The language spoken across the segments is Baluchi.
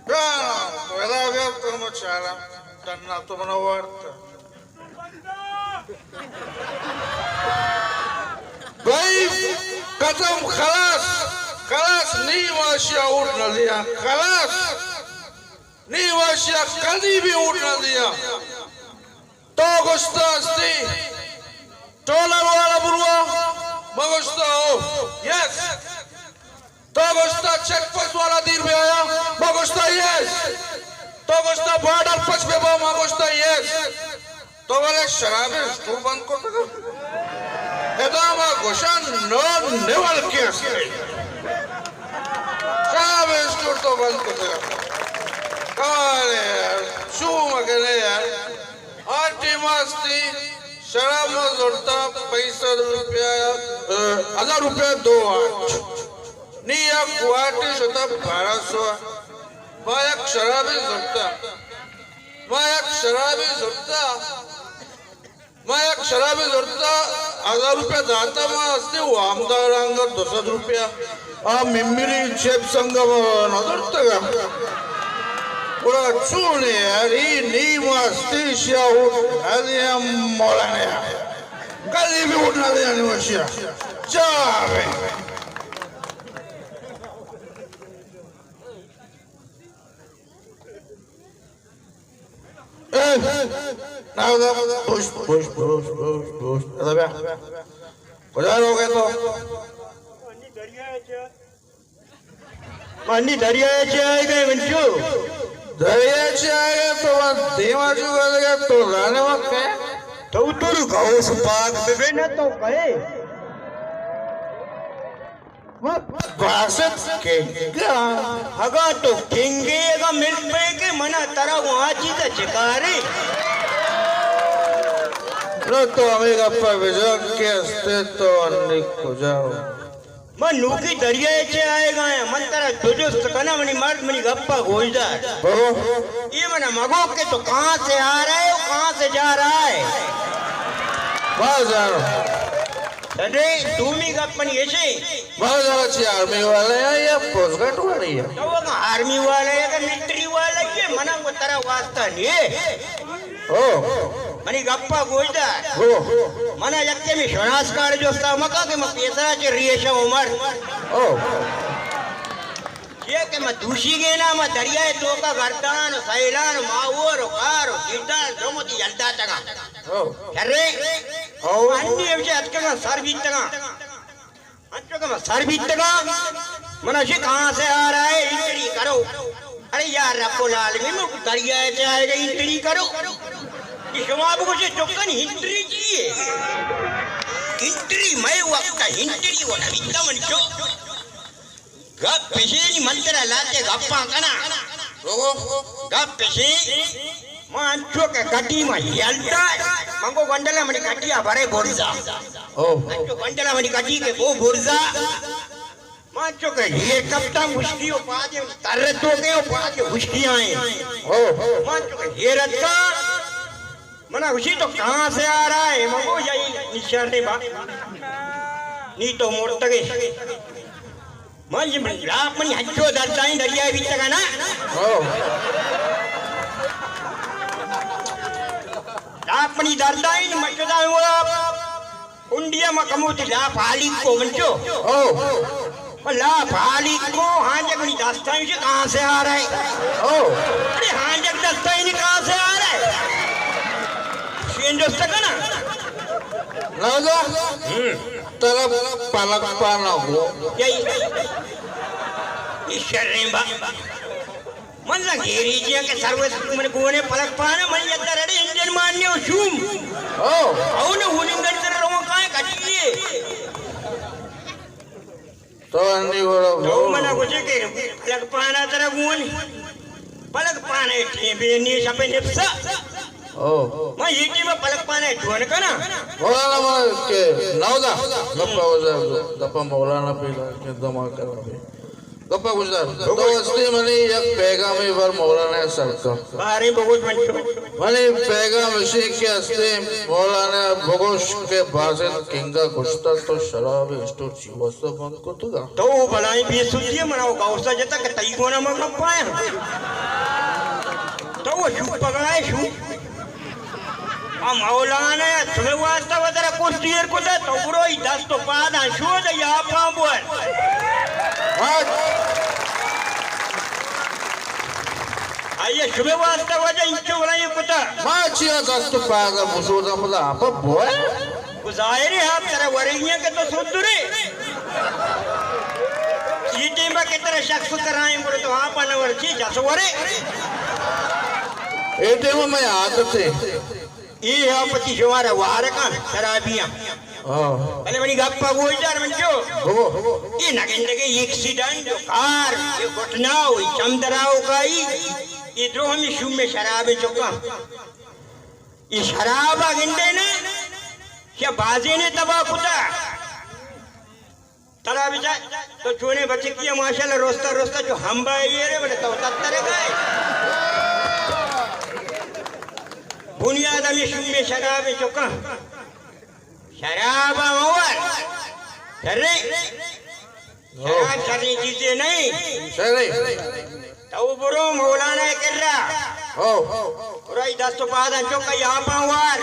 بیا نا، پیدا بیا تو مچارا، ڈنا تو منا وارتا۔ بھائی، ختم، خلاص، خلاص، نی ما اشیا ووٹ نہ دیا، خلاص، نی ما اشیا کدی بھی ووٹ نہ دیا۔ تو گوشتا ہستی، ٹرالر والا بروا، ما گوشتا ہو، یس۔ تو گوشتا چیک پوسٹ والا دیر بہ آیا، ما گوشتا یس۔ تو گوشتا بارڈر پچ بہ با، ما گوشتا یس۔ تو بلے شراب اسٹور بند کرتگ؟ ادا ما گوشاں نو نیول کیس۔ شراب اسٹور تو بند کرتگ؟ کمال ہے یار، شو مکنے یار۔ آ ٹیم آستی، شراب ما زرتا پنچ سد روپیہ، اه، ہزار روپیہ دو واٹ۔ نی یک واٹ شتا بارہ سو۔ ما یک شرابے زرتا۔ ما یک شرابے زرتا۔ ما یک شرابے زرتا، ہزار روپیہ داتا، ما استے وامدار انگا دو سد روپیہ۔ آ میمری چپس انگا ما نہ زرتگا۔ گڑا چونے یار، ای نیم استے شیا ووٹ نہ دیا مولانا۔ کدی بھی ووٹ نہ دیا نیم شیا۔ چا بے۔ اے، ناودا، پشت، پشت، پشت، پشت، پشت۔ ادا بیا۔ کجا رو گئے تو؟ منی دریا چے آئے گئے منچو؟ دریا چے آئے گئے تو من دیما جو گئے تو لانے وقت ہے؟ تو تو رو گاؤ سپاک بے بے نہ تو کہے۔ باسط کنگ ءَ۔ اگاں تو کنگ ئے، اگاں ملک بریک ئے، منا ترا گوں آ چیز ءَ چکارے؟ نہ تو ہمے گپ ءَ بجن کہ استے تو انی کجا ہو؟ من نوکی دریا ءَ چہ آیگ ءَ آں، من ترا دو جست کناں، منی مرد، منی گپ ءَ گوش دار۔ بگو۔ اے منا مگو کہ تو کہاں سے آ رہا ہے اور کہاں سے جا رہا ہے۔ باز جانو۔ سدے دومی گپ منی ایشیں۔ باز زیادہ چی آرمی والا ہے یا پوسٹ گارڈ والی ہے؟ تو اگاں آرمی والا ہے، اگاں ملٹری والا ہے، منا وہ ترا واسطہ نہیں ہے۔ او۔ منی گپا گوش دار۔ او۔ منا یکے می شناس کار جستا مکا کہ من پیسرا چے ریشہ عمر۔ او۔ چیا کہ من دوشی گینا، من دریائے توکا گردان و سیلان و ماہور و کار و گردان درمتی یلداتگاں۔ او۔ شرے۔ او۔ انی ہمشہ اتکگاں سر بیتگاں۔ انچو کہ من سر بیتگاں، من اشی کہاں سے آ رہا ہے، انٹری کرو۔ ارے یا رب العالمین، من دریا سے آئے گا، انٹری کرو۔ کہ شما بگوشے چکن انٹری چی ہے؟ انٹری مئے وقت انٹری و نبیتا من چو۔ گپ پیشینی من ترا لاتے گپاں کنا۔ گپ پیشی۔ ما انچو کہ کٹی ما یلدا، من گو گنڈلا منی کٹیا برے برزا۔ او۔ انچو گنڈلا منی کٹی کہ بو برزا۔ ما انچو کہ ہیر کپتا مشکی و پادے تر تو کے و پادے مشکی آئیں۔ او۔ ما انچو کہ ہیر اتکا، منا گوشی تو کہاں سے آ رہا ہے؟ من گو یہی نشان با۔ نی تو مرتگے۔ من لاپ منی ہچو دردائیں دریا بیتگا نا۔ او۔ لاپ منی دردائیں مچدا ہوا۔ کنڈیا ما کموتی لاپ حالی کو منچو۔ او۔ ما لاپ حالی کو، ہانجک منی دستائیں سے کہاں سے آ رہا ہے؟ او۔ ارے ہانجک دستائیں کہاں سے آ رہا ہے؟ شین جست کنا۔ راجا۔ ہم۔ ترا پلک پانا ہو۔ یہی۔ یہ شریں با۔ من زن گیری جیاں کہ سروس من گونے پلک پانا، من یتا رڑے انجن ماننے و شوم۔ او۔ او نہ ہوننگن تر روان کائے کٹیے۔ تو انی گورا تو منا گوشے کہ پلک پانا ترا گون۔ پلک پانا ٹیم بے نی شپے نپسا۔ او۔ ما یہ ٹیم پلک پانا ٹون کنا۔ مولانا ما کے نودا۔ گپا وزا، گپا مولانا پیدا کے دما کرا بے۔ گپا گوش دار۔ تو ہستے منی یک پیغامے بر مولانا سر کن۔ باریں بگوش من چو۔ منی پیغام اشی کہ ہستے مولانا بگوش کہ باسط کنگا گوشتا تو شراب اسٹور چی واسطہ بند کتگا؟ تو بلائیں بے سدی ئے، منا غوثہ جتا کہ تئی گونا من گپایا۔ تو شوپگا ئے شوپ۔ آ مولانا ء شمے واسطہ وترا کرسی ایر کتہ، تو برو ای دست و پاداں شود ء یاپاں بور۔ آئی ء شمے واسطہ وجہ انچو بلائیں کتہ۔ ما چیا دست و پاداں بشوداں پدا آپ بور؟ گزائرے آپ ترا ورگیاں کہ تو سدرے۔ ای ٹیم ء کہ ترا شخص ترائیں گڑا تو آپ نہ ور چی جس ورے۔ اے ٹیم ء مئے عادت ہے۔ اے ہاں پتی شمارا وار کن شرابیاں۔ ہاں۔ بلے منی گپ ء گوش دار من چو۔ ہو۔ اے نہ گندگے ایکسیڈنٹ و کار، اے گھٹنا و اے چم دراو کائی، اے درو ہمیں شوم میں شراب چکا۔ اے شراب ء گندے نے، کہ بازینے تباہ کتا۔ ترا بچار، تو چونیں بچکی ئے، ماشاءاللہ، رستا رستا چو ہمبا ئے رے، بلے تو تترے گئے۔ بنیاد ہمیں شومیں شراب چکا۔ شراب مور۔ شریں۔ شراب شریں چیزے نہیں۔ شریں۔ تو برو مولانا ء کرا۔ ہو۔ برو ای دست و پاداں چک ای آپاں وار۔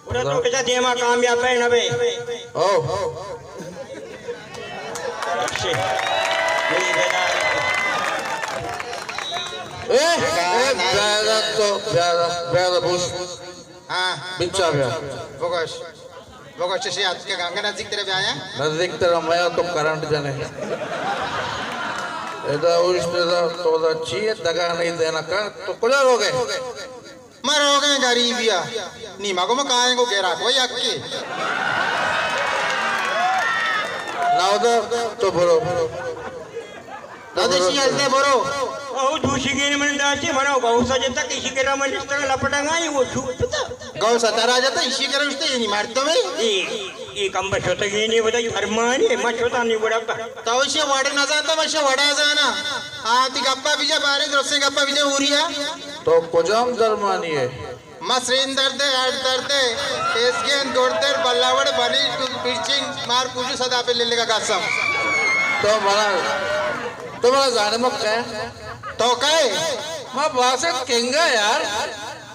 برو تو بچا دیما کامیاب بے نہ بے۔ ہو۔ اے، اے، بیادہ تو، بیادہ، بیادہ بوش۔ ہاں۔ بچا بیا۔ بگوش۔ بگوش چشی اتکگ انگہ نزیک تر بیایا۔ نزیک تر میا تو کرنٹ جنے۔ ادا اوشت ادا تو دا چی ہے دگا نہیں دینا کر تو کجا رو گئے؟ ما روگیں غریبیا۔ نی مگو ما کائیں گو گیرا کو یکی۔ ناودا تو برو۔ دادشی ہلدے برو۔ او دوشیگین من داشتی، منا غوث جتا کسی کرا من نشتگ لپٹنگا، یہ وہ چوپ پتا۔ غوث ترا جتا، ایشی کرا نشتے، یہ نہیں مردم ہے۔ اے، اے کم بشتگینی بدا، یہ فرمانی، ما شتا نہیں بڑا۔ تو ایشی وڑ نہ زانتا، ما ایشی وڑا زانا۔ ہاں، تی گپا بیجا بارے، درستیں گپا بیجا اوریا۔ تو کجام درمانی ہے؟ مسرین درد، ہڈ درد، ایسگین گردر، بلاوڑ، بلی، پرچنگ، مار پوجو، سدا پہ للگا قسم۔ تو منا، تو منا زانے مک ہے؟ تو کہے؟ ما باسط کنگا یار۔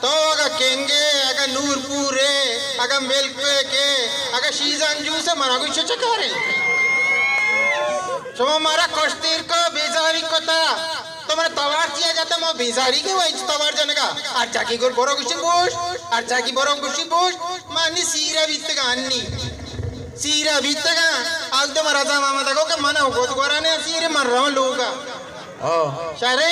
تو اگا کنگے، اگا نور پورے، اگا ملک پیکے، اگا شیزان جوسے، منا کوئی چچا کرے؟ شما مارا کشتیر کو، بیزاری کتا۔ تو من توار چیا جاتا، ما بیزاری کے وای توار جنگا۔ ہر جا کی گر برو گوشی بوش، ہر جا کی برو گوشی بوش۔ ما انی سیرا بیتگا انی۔ سیرا بیتگا۔ آل تو مرا زاما مدگو کہ من گود گورانے سیرے من رو لوگا۔ ہاں۔ شرے،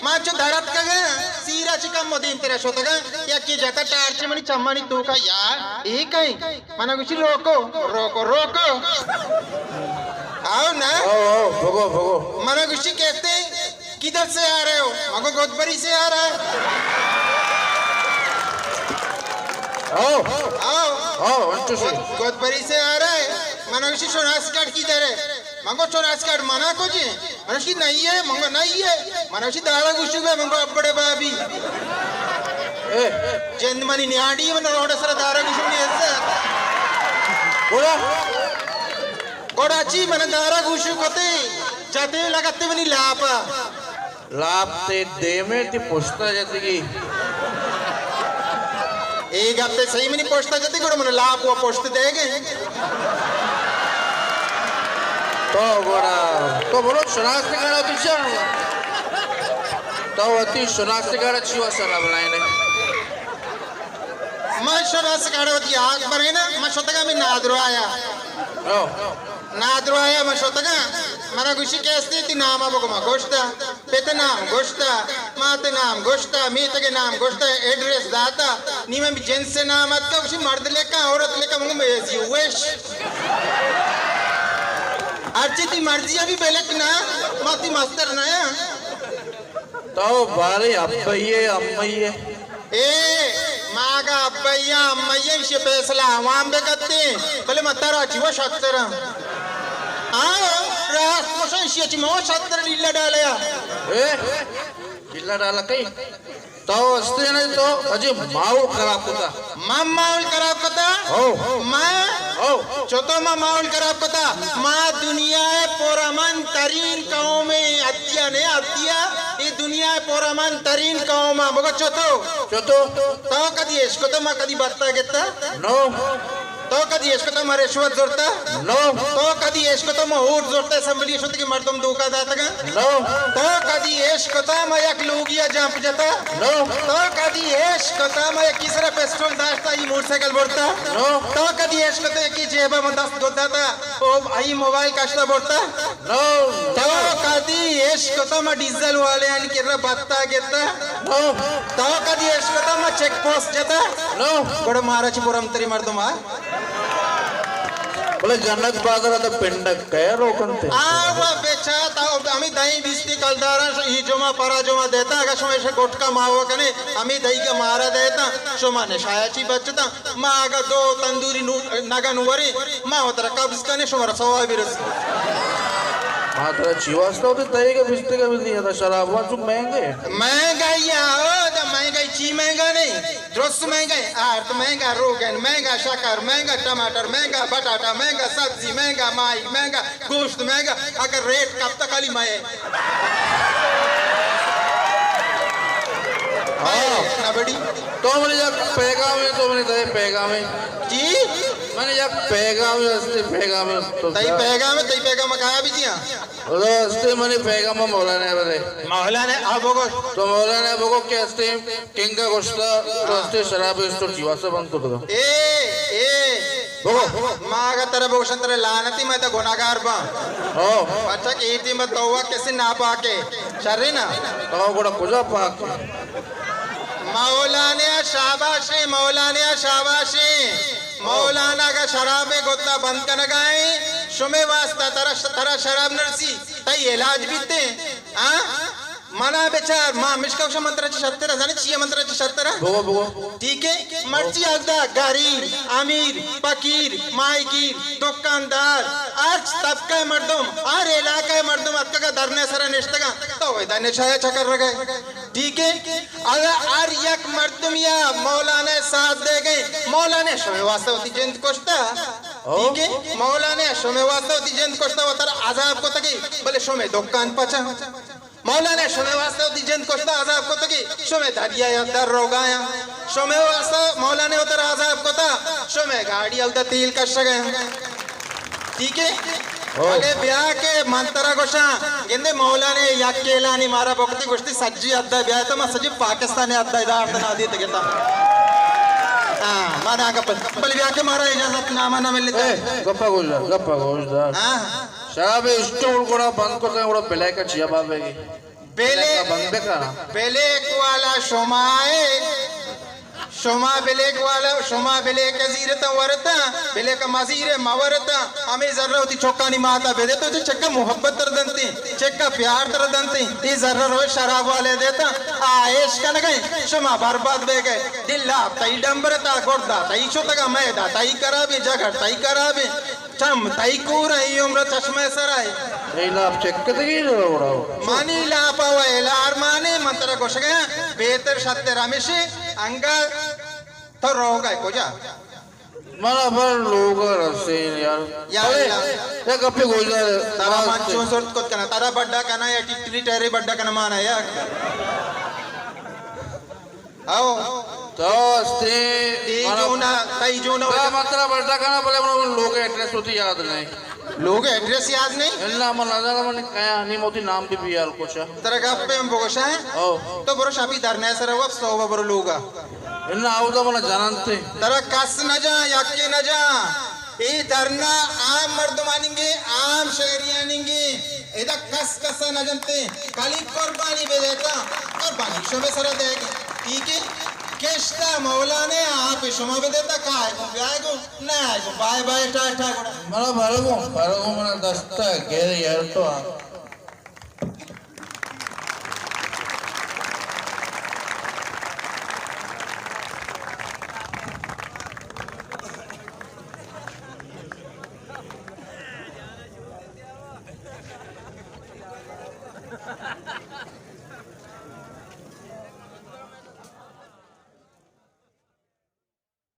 ما چو درت کگا، سیرا چکم مدین تیرا شتگا، یکی جتا ٹارچ منی چمانی توکا یار، اے کئی؟ منا گوشی، روکو، روکو، روکو۔ آؤ نا۔ آؤ، آؤ، بگو، بگو۔ منا گوشی، کہتے ہیں، کدھر سے آ رہے ہو؟ مگو، گودبری سے آ رہا ہے۔ آؤ۔ آؤ۔ آؤ، انچو سے۔ گود-، گودبری سے آ رہا ہے۔ منا گوشی، شناس کارڈ کدھر ہے؟ مگو، شناس کارڈ منا کجے؟ منشی نہیں ہے، منگو نہیں ہے۔ منشی دارا گوشو گئے، منگو ابڑے بابی۔ اے۔ جند منی نیاڑی، من روڈ سر دارا گوشو نہیں ہے۔ گوڑا۔ گوڑا چی من دارا گوشو کتے، جاتے لگتے منی لاپا۔ لاپ تے دیمے تی پشتا جتگی۔ اے گپ تے صحیح منی پشتا جتی، گڑا من لاپ و پشت دے گئے۔ تو گڑا، تو برو شناخت کارڈ تو چا؟ تو وتی شناخت کارڈ چی واسطہ نہ بنائے نے؟ من شناخت کارڈ وتی آگ بنے نا، من شتگا میں نادرو آیا۔ او۔ نادروایا من شتگاں، منا گوشی کہ استی تی نام بگو، ما گوشتا، پت نام گوشتا، مات نام گوشتا، میتگ نام گوشتا، ایڈریس داتا، نی من جنس نام اتکا، گوشی مرد لکھا، عورت لکھا، من گو as you wish۔ ہرچی تی مرضی ابھی بلک نا، ما تی مستر نیا۔ تو بارے ابئی ئے، امئی ئے؟ اے، ما اگاں ابئی آں، امئی آں، ایشی فیصلہ عوام بہ کتیں، بلے ما ترا چی وش اتر آں؟ ہاں، راست شان شیا چی مو شتر لیلا ڈالیا۔ اے؟ لیلا ڈالا کئی؟ تو استے نے تو اجے ماحول خراب کتا۔ من ماحول خراب کتا؟ ہو۔ من؟ ہو۔ چتو ما ماحول خراب کتا؟ ما دنیا ءِ پرامن ترین قوم ءِ ادیا نے ادیا، اے دنیا ءِ پرامن ترین قوم ءَ۔ بگو چتو؟ چتو؟ تو کدی اشکتا ما کدی بتا گتا؟ نو۔ تو کدی اشکتا ما رشوت زرتا؟ نو۔ تو کدی اشکتا ما ووٹ زرتا اسمبلی شتگی مردم دھوکا داتگا؟ نو۔ تو کدی اشکتا ما یک لوگیا جمپ جتا؟ نو۔ تو کدی اشکتا ما یکی سرا پسٹول داشتا ای موٹر سائیکل برتا؟ نو۔ تو کدی اشکتا یکی جیبا ما دست گداتا او ای موبائل کشتا برتا؟ نو۔ تو کدی اشکتا ما ڈیزل والے آنی کرا بتا گتا؟ نو۔ تو کدی اشکتا ما چیک پوسٹ جتا؟ نو۔ گڑا مارا چی پرامتری مردم آ؟ بلے جنت بازار ءَ تو پنڈگ کئے روک انت؟ آ و بچا تا ہمیں دہیں بیستی کلداراں ای جمعہ پرا جمعہ دیتا، اگا شما ایشے گٹکا ماوا کنے، ہمیں دہی کا مارا دیتا، شما نشایا چی بچتا، ما اگا دو تندوری نو-، نگن ورے، ما وترا قبض کنے، شما را ثواب رسی۔ ما ترا چی واسطہ ہوتے دہی کا بیستی کا بھی دیا تھا، شراب واسطہ مہنگے۔ مہنگائی آ، او دا مہنگائی چی مہنگا نہیں؟ درست مہنگا، آرت مہنگا، روگن مہنگا، شکر مہنگا، ٹماٹر مہنگا، بٹاٹا مہنگا، سبزی مہنگا، ماہی مہنگا، گوشت مہنگا۔ اگر ریٹ کپتا خالی مئے۔ ہاں۔ نہ بڑی۔ تو منی یک پیغام ہے، تو منی دے پیغام ہے۔ جی؟ منی یک پیغام ہے، استے پیغام ہے۔ تو تئی پیغام ہے، تئی پیغام کہا بھی کیا؟ او ہستے منی پیغام مولانا بدے۔ مولانا، آ بگو۔ تو مولانا بگو کہ ہستے کنگا گوشتا، تو ہستے شراب اسٹور چی واسطہ بند کتگا؟ اے، اے۔ بگو۔ ما اگا ترا بگوشن ترا لعنتی، میں تا گناہگار باں۔ او۔ اچھا کہ ایتی میں تو کسی ناپاکے۔ شرے نا؟ تو گڑا کجا پاک ہے؟ مولانا شاباشیں، مولانا شاباشیں۔ مولانا اگا شراب گتا بند کنگائیں، شمے واسطہ ترا، ترا شراب نرسی۔ تئی علاج بیتے، ہاں؟ منا بچار، ما مشکا گوشاں من ترا چہ شرتر، زانے چیئے من ترا چہ شرتر؟ بگو، بگو۔ ٹھیک ہے؟ مرچی اگدا غریب، امیر، فقیر، ماہیگیر، دکاندار، ہر طبقہ مردم، ہر علاقہ مردم اتکگا دھرنے سرا نشتگا، تو ادا نشایا چکر رگئے۔ ٹھیک ہے؟ اگر ہر یک مردم یا مولانا ساتھ دے گئے، مولانا شمے واسطہ ہوتی جند کشتا۔ ٹھیک ہے؟ مولانا شمے واسطہ ہوتی جند کشتا، وترا عذاب کتگی، بلے شمے دکان پچا۔ مولانا شمے واسطہ وتی جند کشتا، عذاب کتگی، شمے دریا یا در روگایا۔ شمے واسطہ مولانا وترا عذاب کتا، شمے گاڑی اودا تیل کشگا۔ ٹھیک ہے؟ ہو۔ اگے بیا کہ من ترا گوشاں، گندے مولانا یک کیلانی مارا بکتی گوشتی سجی ادا بیا تو ما سجی پاکستان ادا ادار تنا دیت گتا۔ ہاں، ما نہ گپ، بل بیا کہ مارا اجازت نامہ نہ ملتا۔ اے، گپا گوش دار، گپا گوش دار۔ ہاں۔ شراب اسٹور گڑا بند کتگ، گڑا بلیک چیا بابے گی؟ بلیک، بلیک بند بکن۔ بلیک والا شما ئے۔ شما بلیک والا، شما بلیک زیرتا ورتا، بلیک مزیر مورتا۔ ہمے زر وتی چکانی ماتا بدے تو چکا محبت تر دنتی، چکا پیار تر دنتی۔ اے زر روئے شراب والے دیتا، آ عیش کنگئے، شما برباد بے گئے۔ دلا تئی ڈمبرتا، گردا تئی شتگا، میدا تئی کرابی، جگر تئی کرابی۔ چم تئی کور ء، اے عمر ء چشمہ ء سر ء۔ تئی لاپ چکتگی روڑا۔ منی لاپ ء و الار مانے، من ترا گوشگاں، بہتر شتر ہمیشی، انگا تو روگ ء کجا؟ من ابر لوگ ء رسین یار۔ یا بلے، اللہ۔ یک گپے گوش دار۔ ترا من چون زرت کت کنا، ترا بڈا کنا یا ٹیکٹری ٹائرے بڈا کنا مانا یا۔ او۔ تو استے تئی مانا جونا، تئی جونا۔ بیا مطلب بڑا کنا، بلے من لوگ ایڈریس ہوتی یاد نہیں۔ لوگ ایڈریس یاد نہیں؟ اللہ من نظر من کیا نہیں موتی نام بھی بیال کچھ۔ ترا گپ پہ ہم بگوشا ہے؟ او۔ تو برو شاپی در نہ سر وقت سو برو لوگا۔ اللہ آودا من جانتے۔ ترا کس نہ جا، یکی نہ جا۔ اے دھرنا عام مردمانیگیں، عام شہریانیگیں۔ ادا کس کسا نہ جنتے، کلی قربانی بدیتا، قربانی شمے سرا دے گی۔ ٹھیک ہے؟ کشتا مولانے آپ شما بدیتا، کائے گو، بیائے گو، نہ آئے گو، بائے بائے، ٹاٹا گڑا۔ منا بھرگو، بھرگو منا دستا گر یار تو آ۔